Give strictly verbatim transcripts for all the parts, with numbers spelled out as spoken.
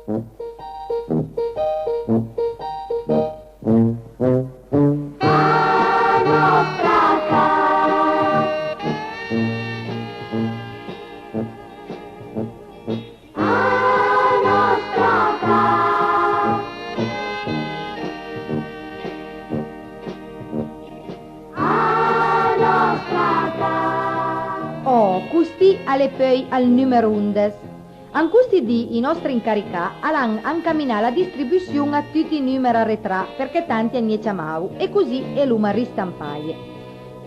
Oh, custì al è peui al nùmer ondes. An costi di i nòstri incaricà a l'han ancaminà la distribusion a tuti i nùmer arretrà, përchè tanti a n'ie ciamavo, e così e l'oma ristampaje.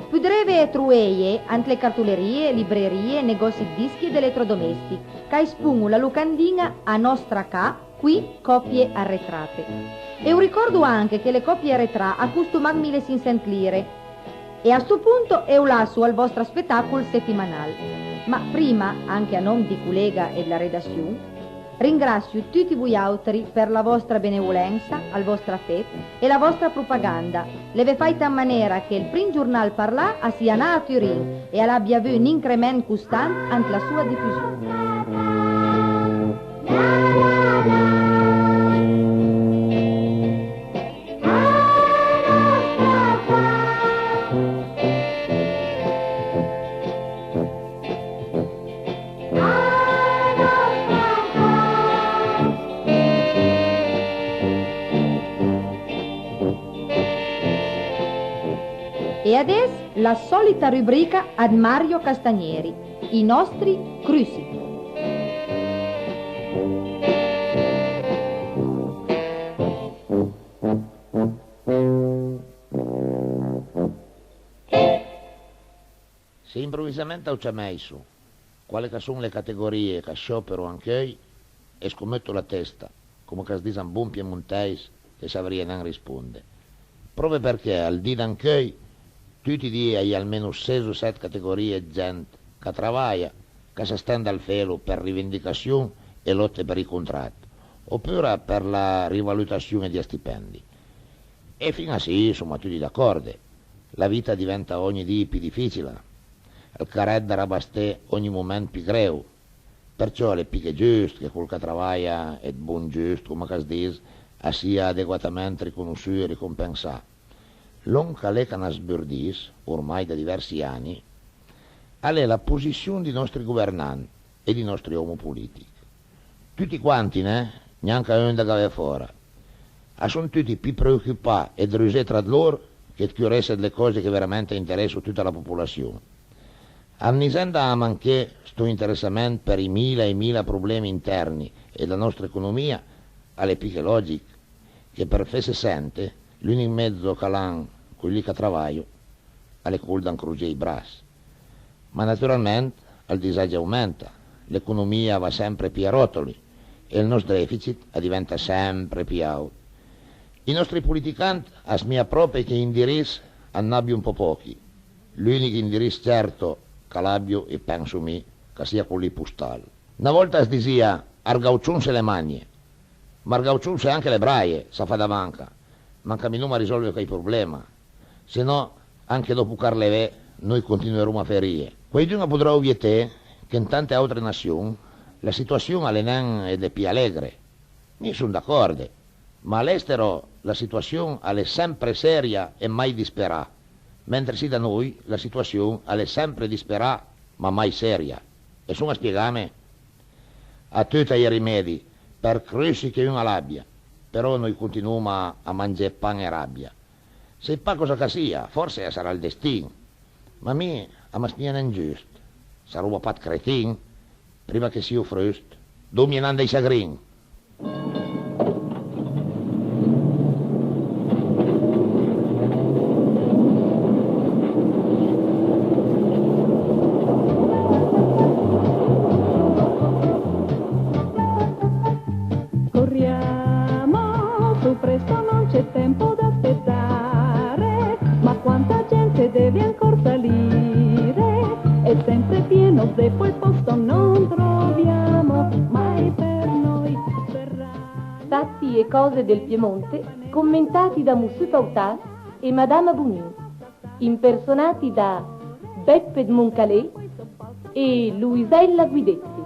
Podreve troveje ant le cartolerie, librerie, negòssi 'd dischi ed eletrodomèstic, ch'a espono la locandin-a A nòstra ca, qui copie arretrate. E o ricòrdo anche che le copie arretrà a costo mach mile sinchent lire. E a sto ponto e o lasso al vòstr spetàcol setimanal. Ma prima, anche a nòm di colega e dla redassion, ringràssio tuti vojàutri për la vòstra benevolensa, ël vòstr afet e la vòstra propaganda. L'eve fàit an manera che ël prim giornal parlà a sia nà a Turin e a l'abia avù un increment costant ant la soa difusion. E adess la sòlita rubrica ad Mario Castagneri, i nòstri crussi. Se improvisament a-j ciamèisso quale ch'a son le categorie ch'a sciòpero ancheuj, e scomëtto la testa, coma ch'as dis an bon piemontèis, che savrìe nen risponde. Pròpe përchè al di d'ancheuj, tuti ij di a-i é almeno sés o sèt categorie 'd gent ch'a travaja, ch'a së stend al felo për rivendicassion e lòtte për ij contrat, opura për la rivalutassion dij stipendi. E fin-a sì, soma tuti d'acòrde. La vita a diventa ògni di pì dificila, ël carèt da rabasté ògni moment pì greu. Përciò a l'é pì che giust che col ch'a travaja e 'd bon giust, coma ch'as dis, a sia adeguatament riconossù e ricompensà. Lòn ch'a l'é ch'a na sburdis, ormai da diversi ani, a l'é la posission dij nòstri governant e dij nòstri òmo politich. Tuti quanti, neh? Gnanca un da gavé fòra. A son tuti pì preocupà ëd rusé tra 'd lor che 'd curesse dle còse che veramente a interèsso tuta la popolassion. Arnisend a manché sto interessament për ij mila e mila problemi interni e dla nòstra economia, a l'é pì che lògich che për fesse sente l'ùnich mezzo ch'a l'han coj lì ch'a travajo a l'é col da ancrogé ij brass. Ma naturalment ël disagi a aumenta, l'economia a va sempre pì a ròtoli e ël nòst deficit a diventa sempre pì àut. Ij nòstri politicant a smija pròpe che indiris a n'abio un pò pòchi. L'ùnich indiris certo ch'a l'abio, e penso mi, ch'a sia col lì postal. Na vòlta as disìa: «Argaucion se le magne». Ma argaucion se anche le braje, s'a fa da manca. Ma ancaminoma a risòlve coj problema. Se nò, anche dòpo ch'ar levé, noi continueroma a ferije. Quaidun a podrà obieté che an tante àutre nassion la situassion a l'é nen dle pì alegre. Mi son d'acòrde, ma a l'estero la situassion a l'é sempre seria e mai disperà, mentre sì da noi la situassion a l'é sempre disperà, ma mai seria. E son a spiegame? A tut a-i é rimedi, për crussi che un a l'abia, però noi continuoma a mangé pan e rabia. Sai pa còsa ch'a sia, fòrse a sarà ël destin. Ma mi a më smija nen giust. Saroma pa 'd cretin? Prima che sio frust, dommi anand ai sagrin. Corriamo, su presto, non c'è tempo da aspettare, ma quanta gente deve ancora salire, è sempre pieno zeppo e posto non troviamo, mai per noi sarà. Fatti e cose del Piemonte, commentati da Mussù Pautà e Madama Bonin, impersonati da Beppe Moncalé e Luisella Guidetti.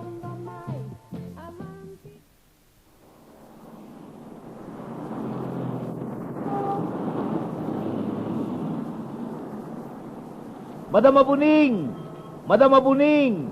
Madama Bonin! Madama Bonin!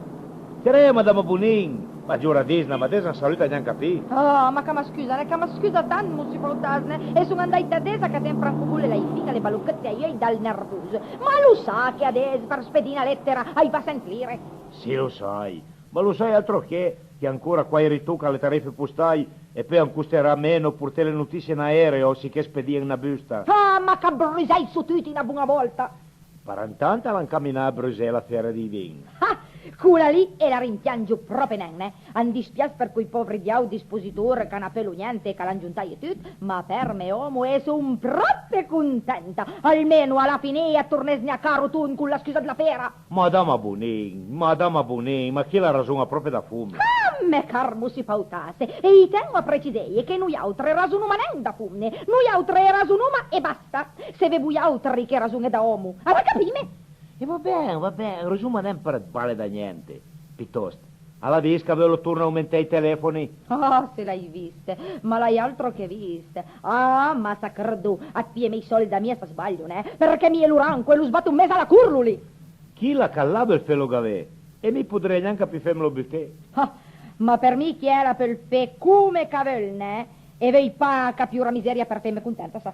Cjera, madama Bonin! Ma giura disna, ma adess a saluta gnanca pì. Oh, ma ch'a më scüsa, neh, ch'a më scüsa tant, Mussi Pautàs, neh, e son andàit da adess ch'a ten francobolle, l'hai fin-a le balëchëtte ai euj dal nervus. Ma lo sa che adess për spedì na lètera a-j va sent lire? Sì, lo sai, ma lo sai altro che, che ancora quai ritoch a le tarife postai, e peui a më costarà meno porté le notissie an aereo, sicché spedì an na busta. Ah, ma ch'a brusèj sù tuti na bon-a vòlta! Però intant a l'han caminà a Bruxelles a fera dij vin. Ah! Cola lì a la rimpiangio pròpe nen, neh. A më dispias për coj pòvri diav d'espositor ch'a n'ha peui gnente e ch'a l'han giontaje tut, ma për me òmo a son pròpe contenta. Almeno a la fin a torness gnaché a rotond con la scüsa dla fera. Madama Bonin, madama Bonin, ma chila a rason-a pròpe da fomne. Ah, mè car Mussi Pautàs, e i ten-o a preciséje che noiàutre rasonoma nen da fomne, noiàutre rasonoma e basta. Se v'é vojàutri che rasonè da òmo, a la capime? E va ben, va ben, rasonoma nen për dë bale da gnente. Pitòst, a l'ha vist ch'a veulo torna aumenté ij telefoni? Ah, se l'hai vist, ma l'hai altro che vist. Ah, ma sacrdo, a të pije mej sòld a mi, s'a sbaglio, neh, përchè mi e lo ranco a lo sbato an mes a la cor lo lì. Chila ch'a l'ha veulo felo gavé, e mi podrìa gnanca pì femlo buté. Ah, ma për mi chiel a peul fé come ch'a veul, neh, e veuj pa capì ora miseria për feme contenta, sa.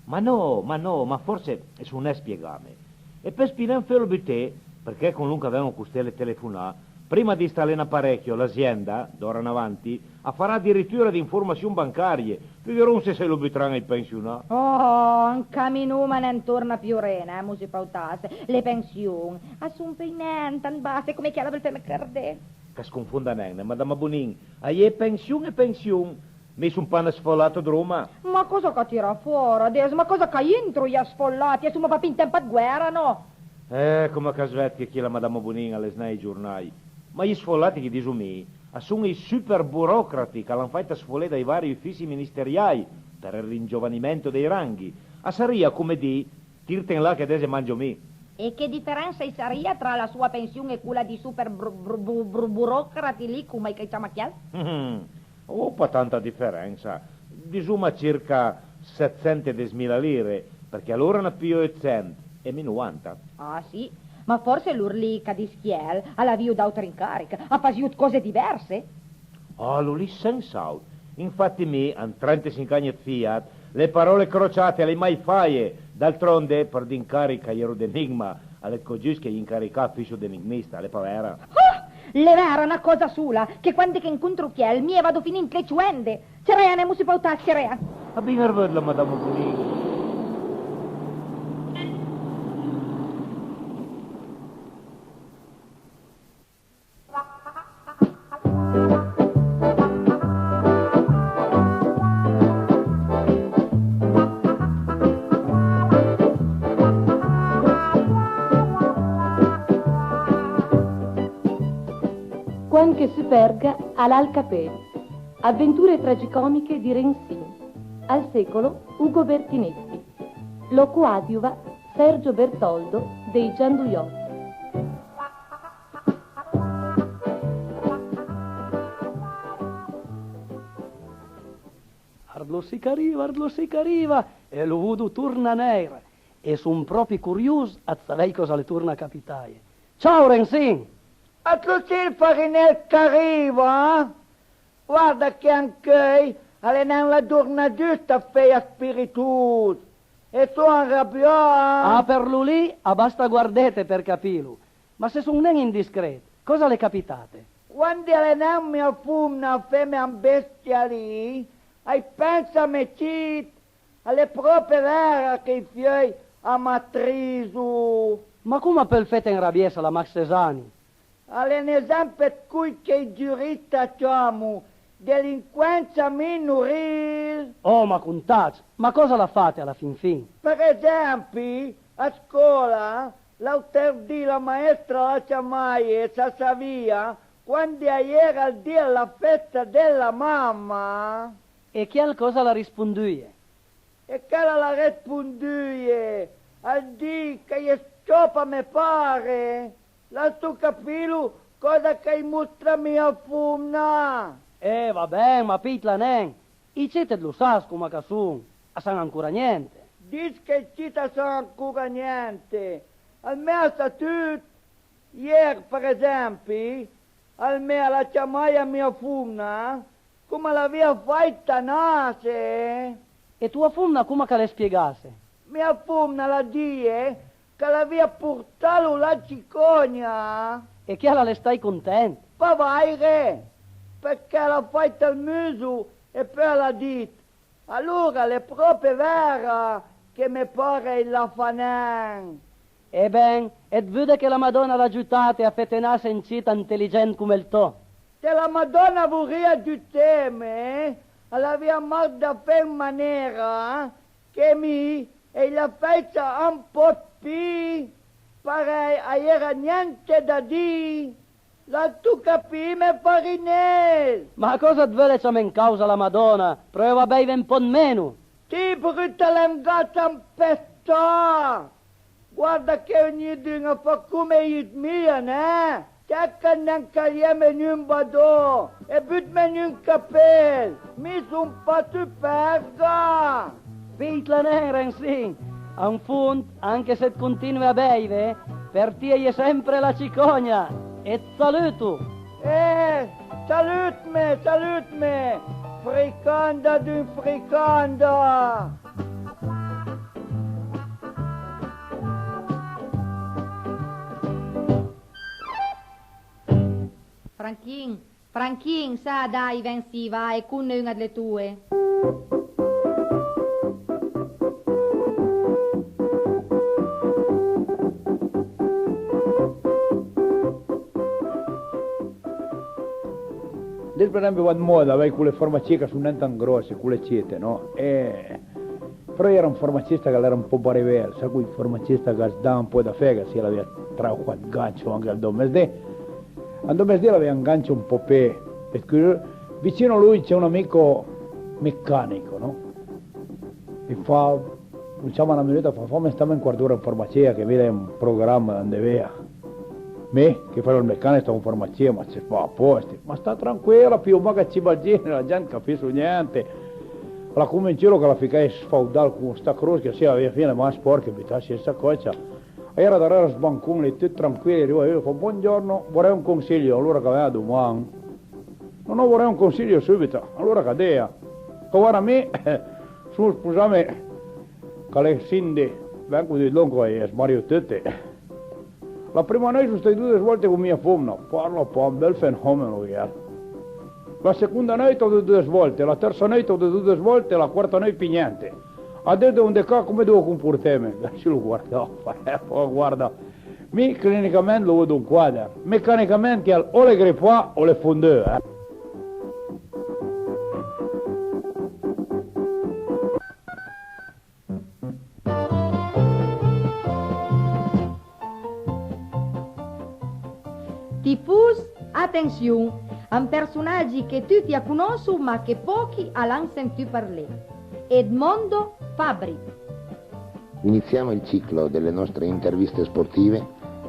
Ma no, ma no, ma forse son nen spiegame. E peuss pì nen felo buté, përchè con lòn ch'a ven-o costé le telefonà, prima d'installé n'aparechio, l'azienda, d'ora an avanti, a farà adiritura d'informassion bancarie, figuronse s'a lo butaran ai pensionà. Oh, ancaminoma nen torna a pioré, neh, Mussi Pautàs. Le pension a son peui nen tant basse come chiel a veul feme credé. Ch'a së confonda nen, neh, madama Bonin, a-i é pension e pension. Mi son pa nen sfolà, droma. Ma còsa ch'a tira fòra adess? Ma còsa ch'a intro ij sfolati? E soma pa pì an temp ëd guèra, no? Eh, coma ch'a s'ved che chila madama Bonin a les nen ai giornai. Ma ij sfolati ch'i diso mi a son ij super burocrati ch'a l'han fàit sfolé dai vari ufissi ministeriai për ël ringiovanimento dei ranghi. A sarìa come dì: tirten là che adess e mangio mi. E che diferensa a-i sarìa tra la soa pension e cola dij super bru-, bru-, bru-, bru-, burocrati lì, coma ch'a-j ciama chiel? Oh, pa tanta diferensa. Disoma circa setsent e dësmila lire, përchè lor a n'ha pì eutsent e mi novanta. Ah, sì? Ma forse lor lì ch'a dis chiel a l'avìo d'àutri incarich, a fasìo ëd còse diverse? Ah, lo lì sens'àut. Infati mi, an trentesinch agn ëd Fiat, le parole crociate a l'hai mai faje. D'altronde, për dì incarich a j'ero d'enigma, a l'é co giust che j'incaricà a fusso d'enigmista, a l'é pa vera? Ah! L'é vera na còsa sola, che quande ch'a incontro chiel, mi a vado a finì ant le cioende. Cerea, neh, Mussi Pautàs, cerea. A bin arvëdla, madama Bonin. Quand che Superga al à ël capèl. Avventure tragicòmiche di Rensin. Al secolo, Ugo Bertinetti. Lo coadiuva Sergio Bertoldo dei Gianduiotti. Ardlo sì ch'a riva, ardlo sì ch'a riva, e lo vodo torna nèir, e son pròpi corios ëd savèj còsa l'é torna a capitaje. Ciao, Rensin! Ardlo sì ël farinèl ch'a riva? Guarda che ancheuj a l'é nen la giornà giusta ëd fé ij spiritos, e son anrabià. Ah, për lo lì a basta guardete për capilo. Ma se son nen indiscret, còsa l'é capitate? Quandi a l'é nen mia fomna a feme ambestialì, a-j pensa me cit, a l'é pròpe vera che ij fieuj a m'atriso. Ma coma a peul fete anrabié s'a l'ha mach ses ani? A l'é n'esempe ëd coj che ij giurista a ciamo delinquenza minorile. Oh, ma contàs, ma còsa a l'ha fate a la fin fin? Për esempi, a scòla, l'àuter dì la maestra a l'ha ciamaje, s'a savìa quandi a-i era ël dì dla festa dla mama. E chiel còsa a l'ha risponduje? E chel a l'ha responduje: al dis ch'a-i s-ciopa me pare, lasso capilo còsa ch'a-j mostra mia fomna. Eh, va ben, ma pijtla nen. Ij cit it lo sas coma ch'a son, a san ancora gnente. Dis che ij cit a san ancora gnente, Al me a sa tut. Ier, për esempi, al me a l'ha ciamaje a mia fomna, com a l'avìa fàit a nasse. E toa fomna coma ch'a l'é spiegasse? Mia fomna a l'ha dije ch'a l'avìa portalo la cicògna. E chiel a l'é stàit content? Pa vàire, përchè a l'ha fàit ël muso e peui a l'ha dit: "Alora a l'é pròpe vera che me pare a-j la fa nen." E ben, e veude che la Madòna a l'ha giutate a fete nasse un cit inteligent com ël tò. Se la Madòna a vorìa giuteme, a l'avìa mach da fé an manera che mi a-j la fèissa un pò ëd pì, parèj a-i era gnente da dì. L'has capime, Farinel? Ma còsa it veule ciamé an càusa la Madòna? Preuva a beive un pò ëd meno. Ti bruta lengàcia ampestà! Guarda che ognidun a fa coma a-j ëd mia, neh? Cèrchame nen ch'a-i eme un badò e butme un capel, mi son pa superga! Fìitla nen, Rensin! An fond, anche se it continue a beive, për ti a-i é sempre la cicògna! E it saluto! Eh, salutme, salutme, fricanda d'un fricanda! Franchin, Franchin, sa, dai, ven sì, va, e conne un-a dle toe. Adess, për esempi, a va ëd mòda avèj cole farmacie ch'a son nen tant gròsse, cole cite, nò? E Però a-i era un farmacista ch'a l'era un pò barivel, sa, coj farmacista ch'as da un pò da fé, che sì, a l'avìa tre o quat gancio anche al dò mesdì. Al dò mesdì a l'avìa un gancio un pò pì, pì scur. Vicino a lui c'è un amico meccanico, no? E fa, lo ciama na minuta, fa: "Fame stame un quart d'ora an farmacia che mi l'hai un programa da andé via." "Mi? Che fai ël mecanich, sto an farmacia, ma se fa aposta." "Ma sta tranquilo, pì o mach, che cima al gire, la gent capisso gnente." A l'ha convinciulo ch'a l'ha ficaje sfaudal con sta cros, che sì, a l'avìa fin le man spòrche, butasse an sacòcia. A l'era darera al sbancon lì, tut tranquilo, a-i riva un, a fa: "Buongiorno, vorrei un consiglio." "Alora ch'a ven-a doman." "No, no, vorrei un consiglio subito." "Alora ch'a deja." "Guarda, mi son sposame ch'a l'é sinde, vengo di longo, a-i sbario tute. La prima noit son stà dudes volte con mia fomna." "Parla pa, un bel fenomeno, eh." "La seconda noit ho detto dudes volte, la terza noit ho detto dudes volte, la quarta noit pì gnente. Adess devo andé a ca, come devo comporteme?" Sì, lo guarda, fa: "Eh, po guarda, mi clinicament lo vedo un quader, mecanicament chiel o l'é grepà o l'é fondù, eh." Tifos, atension, a un personagi che tuti a conòsso ma che pòchi a l'han sentù parlé. Edmondo Fabbri. Iniziamo il ciclo delle nostre interviste sportive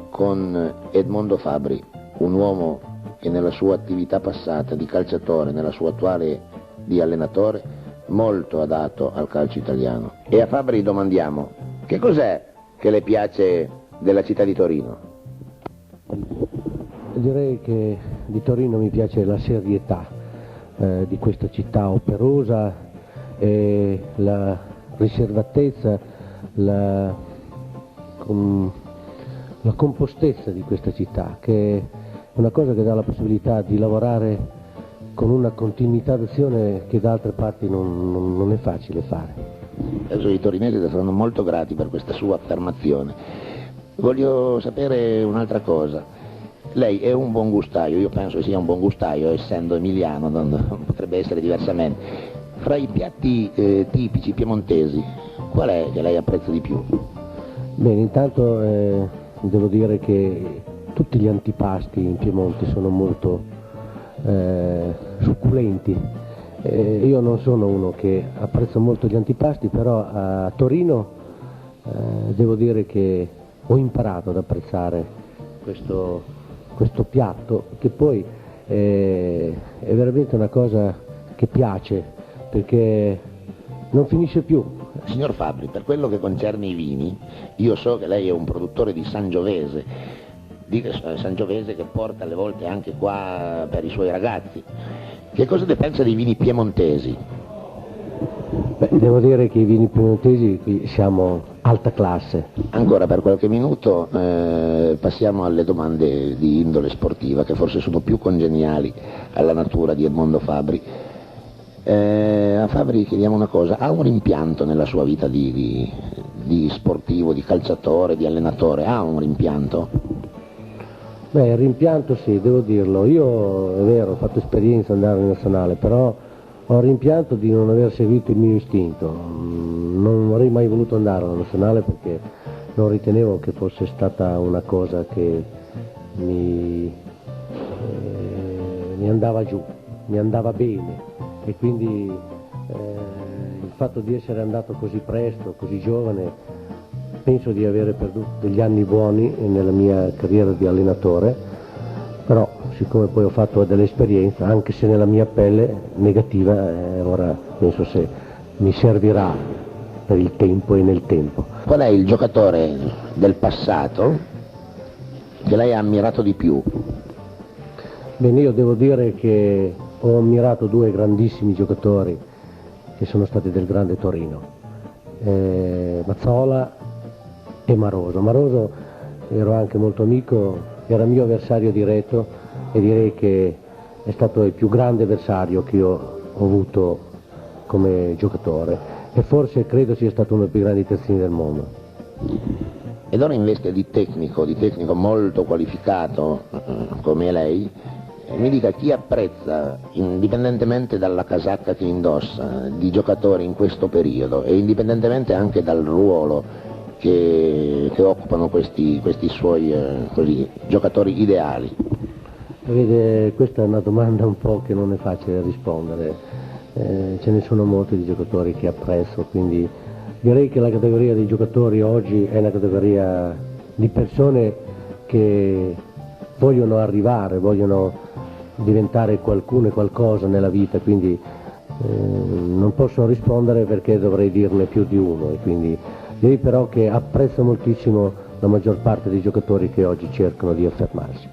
con Edmondo Fabbri, un uomo che nella sua attività passata di calciatore, nella sua attuale di allenatore, molto adatto al calcio italiano. E a Fabbri domandiamo: che cos'è che le piace della città di Torino? Direi che di Torino mi piace la serietà, eh, di questa città operosa e la riservatezza, la, com-, la compostezza di questa città, che è una cosa che dà la possibilità di lavorare con una continuità d'azione che da altre parti non, non, non è facile fare. Penso che i torinesi le saranno molto grati per questa sua affermazione. Voglio sapere un'altra cosa. Lei è un buon gustaio, io penso che sia un buon gustaio, essendo emiliano, non, non potrebbe essere diversamente. Fra i piatti, eh, tipici piemontesi, qual è che lei apprezza di più? Bene, intanto, eh, devo dire che tutti gli antipasti in Piemonte sono molto, eh, succulenti. Eh, io non sono uno che apprezza molto gli antipasti, però a Torino, eh, devo dire che ho imparato ad apprezzare questo, questo piatto, che poi, eh, è veramente una cosa che piace, perché non finisce più. Signor Fabbri, per quello che concerne i vini, io so che lei è un produttore di Sangiovese, di, eh, Sangiovese che porta alle volte anche qua per i suoi ragazzi. Che cosa ne pensa dei vini piemontesi? Beh, devo dire che i vini piemontesi qui siamo alta classe. Ancora per qualche minuto, eh, passiamo alle domande di indole sportiva, che forse sono più congeniali alla natura di Edmondo Fabbri. Eh, a Fabbri chiediamo una cosa, ha un rimpianto nella sua vita di, di- di sportivo, di calciatore, di allenatore? Ha un rimpianto? Beh, il rimpianto sì, devo dirlo. Io, è vero, ho fatto esperienza andare in nazionale, però ho il rimpianto di non aver seguito il mio istinto. Mm, non avrei mai voluto andare alla nazionale perché non ritenevo che fosse stata una cosa che mi, eh, mi andava giù, mi andava bene, e quindi, eh, il fatto di essere andato così presto, così giovane, penso di avere perduto degli anni buoni nella mia carriera di allenatore, però siccome poi ho fatto dell'esperienza, anche se nella mia pelle negativa, eh, ora penso se mi servirà per il tempo e nel tempo. Qual è il giocatore del passato che lei ha ammirato di più? Bene, io devo dire che ho ammirato due grandissimi giocatori che sono stati del grande Torino, eh, Mazzola e Maroso. Maroso, ero anche molto amico, era mio avversario diretto e direi che è stato il più grande avversario che io ho avuto come giocatore, e forse credo sia stato uno dei più grandi terzini del mondo. Ed ora in veste di tecnico, di tecnico molto qualificato, eh, come lei, eh, mi dica chi apprezza, indipendentemente dalla casacca che indossa, di giocatori in questo periodo e indipendentemente anche dal ruolo che, che occupano questi, questi suoi, eh, così, giocatori ideali. Vede, questa è una domanda un po' che non è facile da rispondere. Eh, ce ne sono molti di giocatori che apprezzo, quindi direi che la categoria dei giocatori oggi è una categoria di persone che vogliono arrivare, vogliono diventare qualcuno e qualcosa nella vita, quindi, eh, non posso rispondere perché dovrei dirne più di uno, e quindi direi però che apprezzo moltissimo la maggior parte dei giocatori che oggi cercano di affermarsi.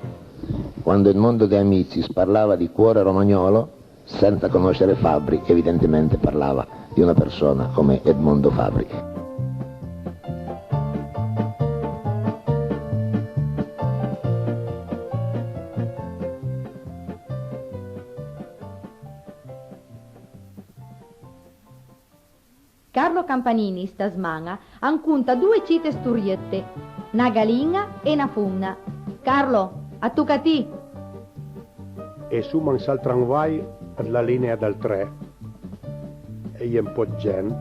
Quando Edmondo De Amicis parlava di cuore romagnolo, senza conoscere Fabbri, evidentemente parlava di una persona come Edmondo Fabbri. Carlo Campanini sta sman-a an conta doe cite storiëtte, na galin-a e na fomna. Carlo, a toca a ti! E soma an sal tranvaj dla linea dal tre. A-i é un pò ëd gent.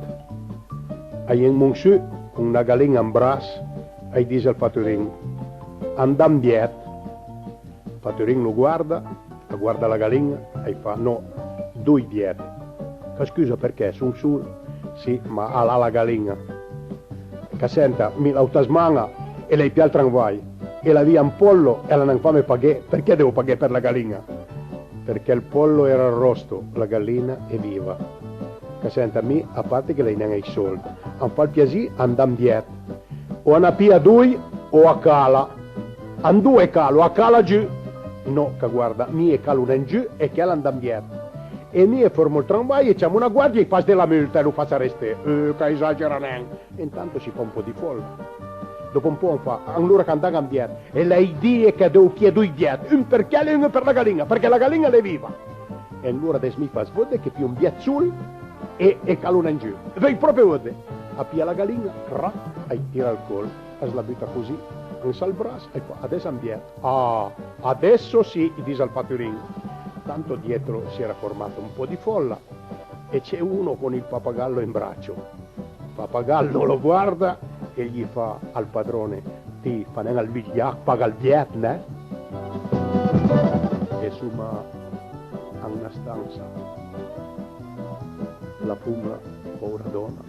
A-i é un monsù con na galin-a an bras, a-j dis al faturin: "Andam bièt." Ël faturin lo guarda, a guarda la galin-a, a-j fa: "Nò, doi bièt." "Ch'a scusa, përchè? Son sol." "Sì, ma a l'ha la galin-a." "Ch'a senta, mi l'àuta sman-a a l'hai pijà ël tranvaj, a l'avìa un pollo e a l'ha nen fame paghé, përchè devo paghé për la galin-a?" "Përchè ël pollo a l'era arròst, la galin-a a l'é viva." "Ch'a senta, mi, a part che l'hai nen ij sold, am fa ël piasì, andam bièt. O a n'a pija doi o a cala." "Andoa a calo? A cala giù." "Nò, ch'a guarda, mi a calo nen giù e chèl a andam bièt. E mi a fërmo ël tranvaj, a ciamo na guardia, a-j fas dela multa e lo fas aresté." "Eh, ch'a esagera nen." E intanto a-j fa un pò di fola. Dòp un pò an fa: "Anlora ch'andam bièt." "E l'hai dije ch'a deuvo pijé doi bièt, un për chèl e un për la galin-a, përchè la galin-a a l'é viva." "E anlora adess mi fas vëdde che pio un bièt sol e, e calo nen giù. Veuj pròpi vëdde." A pija la galin-a, ra, a-j tira ël col, as la buta così an sal bras, a-j fa: "Adess am bièt." "Ah, adesso sì", a-j dis al faturin. Tanto dietro si era formato un po' di folla e c'è uno con il pappagallo in braccio. Pappagallo lo guarda e gli fa al padrone: "Ti fa nen al vigliach, paga ël bièt, neh?" E soma an na stansa. La fomna, pòura dòna,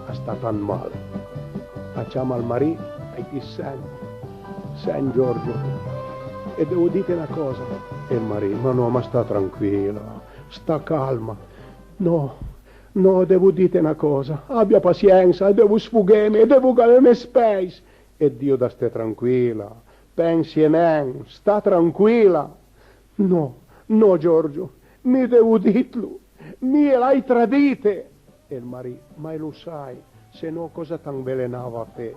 a sta tant mal. A ciama ël marì, a-j dis: "Sent, sent, Giorgio, e devo dite na còsa." E ël marì: "Ma nò, ma sta tranquila, sta calma." "Nò, No, devu dite na còsa, abia pasiensa, devu sfogheme, devu gavé me spèis. E Dio da sté tranquila, pensie nen, sta tranquila. No, no, Giorgio, mi devu ditlo, mi i l'hai tradite. E ël marì: ma i lo sai, se no còsa t'anvelenava a fé?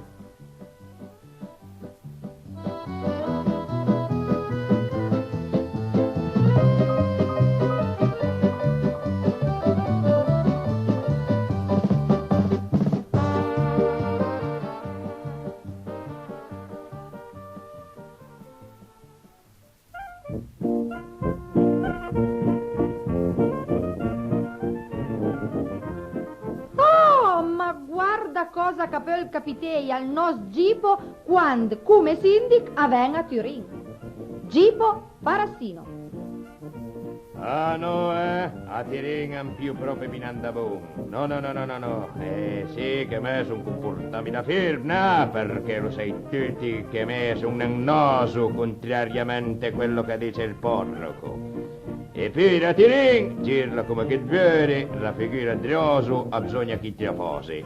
Oh, ma guarda còsa ch'a peul capiteje al nòst Gipo quand, come sindic, a ven a Turin. Gipo Parassino. Ah no, eh? A Tirin a 'm pio pròpi pi nen da bon. No, no, no, no, no, no. Eh sì, che me son comportami da film, no? Perché lo sai tuti che me son nen nòso, contrariamente a quello che dice il porroco. E pöi da Tirin, girla come che 't veule, la figura d'ròso a bsogna ch'i te la fase.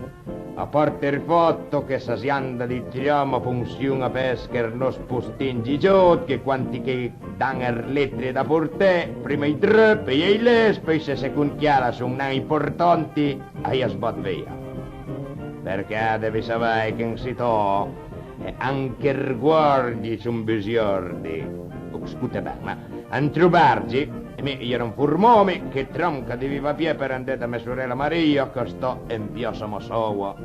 A parte il fatto che s'azienda di tram a funziona pes che il nòst postin Gigiot, che quanti che dan er letri da porté, prima i drö, pöi i les, pöi se second chiara son nen importanti, a i a sbat via. Perché devi savei che in sitò, eh, anche er guardi son busiardi. Scute ben, ma An Trubargi, mi i ero informome che tram ch'a deviva a pié per andé da me sorela Maria, ch'a sta en piassa Massaua.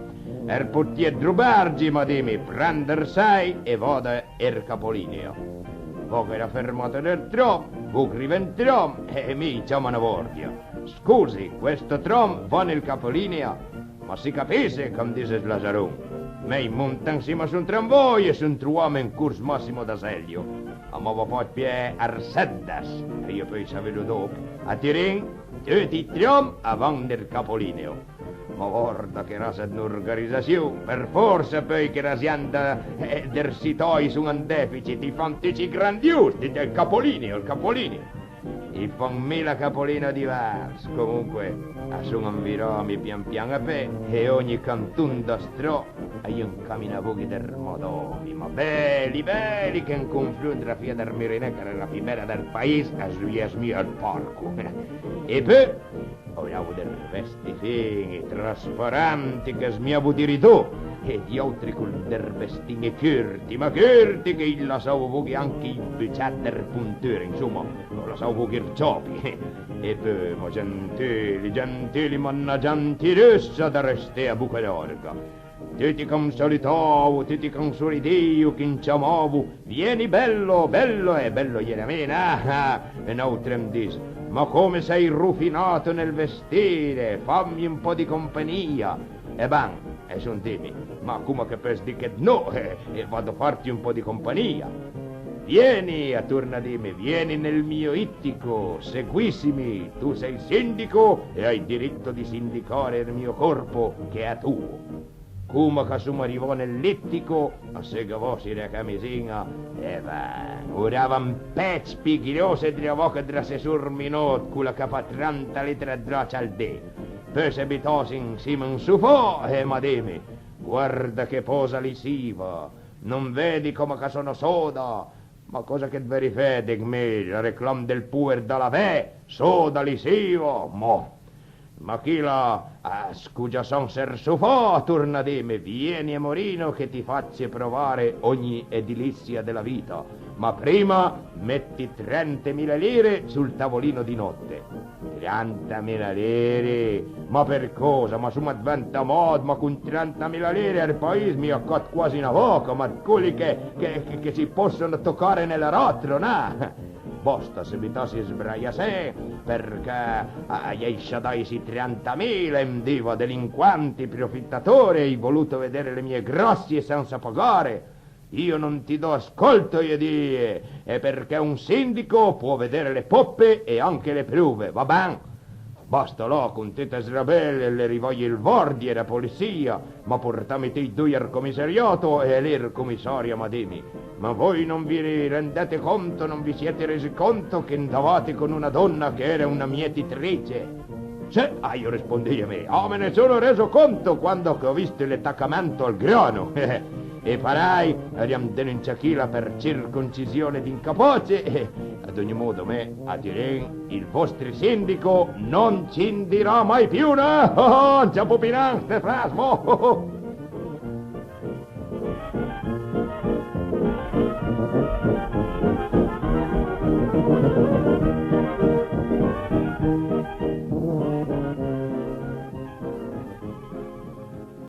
Er portié Trubargi m'a dimi: prend er sei e va da er capolinea. Va che la fermata del tram, va ch'riva en tram e mi i ciama na guardia. Scusi, questo tram va nel capolinea? Ma si capisse, ch'am dise 'st lazaron. Me i monta ansima a son tramvoi e son trovame en cors Massimo d'Azeglio. A m'ava fat pié er seddes, e i a peui savelo dòp. A Tirin tuti i tram a van nel capolineo. Ma guarda che rasa d'n'organizassion, per forsa peui che l'azienda, eh, der sitò i son an deficit, i fan tuti i grandios, tuti el capolineo, el capolineo. I fan mila capolino divers, comunque, a son anviròmi pian pian a pé, e ogni canton da strò a-i an caminavoghi der Madòni, ma beli, beli, che an confront la fija der Mirinè, ch'a l'era la pi bela der pais, a somias mia al porco. E peui, a l'avo der vestì fin-i, trasparenti, ch'a somiavo di ridò, e di àutri col der vestin-i curti, ma curti, che i lassavo voghi anche i buciat der ponture, insoma, i lassavo voghi er ciopi. E peui, ma gentili, gentili, ma na gentilussa da resté a boca larga. Tuti ch'am salutavo, tuti ch'am soridìo, ch'in ciamavo: «Vieni bello, bello», e bello i era mi, ah, ah, e n'àutri am dis: «Ma come sei rufinato nel vestire, fammi un po' di compagnia». E ben, e son dimi: «Ma coma che peuss dì che 'd no, eh, eh, vado a farti un po' di compagnia». «Vieni», a torna dime, «vieni nel mio ittico, seguissimi, tu sei il sindico e hai diritto di sindicare il mio corpo, che è tuo». Coma ch'a som arivà nel ittico, a se gavà sü la camisin-a, e ben, a l'era un pech pi gross dra vòca dra l'assessor Minott, cola ch'a fa trenta litre 'd dròcia al dì. Peui s'é butà ansima a un sofà e m'a dimi: «Guarda che posa lisiva, non vedi coma ch'a sono soda?» «Ma còsa che 't veuris fé?» dic mi, «la reclam del poer da lavé, soda, lisiva, mo». Ma chila, eh, scogiassand sër sofà, a torna dime: «Vieni, amorino, che ti faccio provare ogni edilizia della vita, ma prima metti trentamila lire sul tavolino di notte». «Trentamila lire? Ma për còsa? Ma soma dventà mòd, ma con trentamila lire al pais mi a còt quasi na vòca, ma 'd coli che, che, che, che si possono toccare nell'aratro, na?» Basta, subitò si sbraia, sì, përchè, eh, a-i ai sciadàit sü trentamila, e 'm diva: «Delinquenti, profittatori, hai voluto vedere le mie grazie senza pagare? Io non ti do ascolto», i a dije, «e perché un sindico può vedere le poppe e anche le prove, va ben?» Basta, là, con tute srabele, a l'é rivàit ël vardie, la polisia, m'a portà mi tüi doi al commissariato e lì ël commissario m'a dimi: «Ma voi non vi rendete conto, non vi siete resi conto che andavate con una donna che era una mietitrice?» Sì, aio rispondìe mi, oh, me ne sono reso conto quando che ho visto il attaccamento al grano. E parèj, l'avìam denuncià chila per circoncisione d'incapoce. E ad ogni modo, me a Turin il vostri sindico non ci indirà mai più, no? Oh, oh, non ce la pò pì nanche ste fras, mo.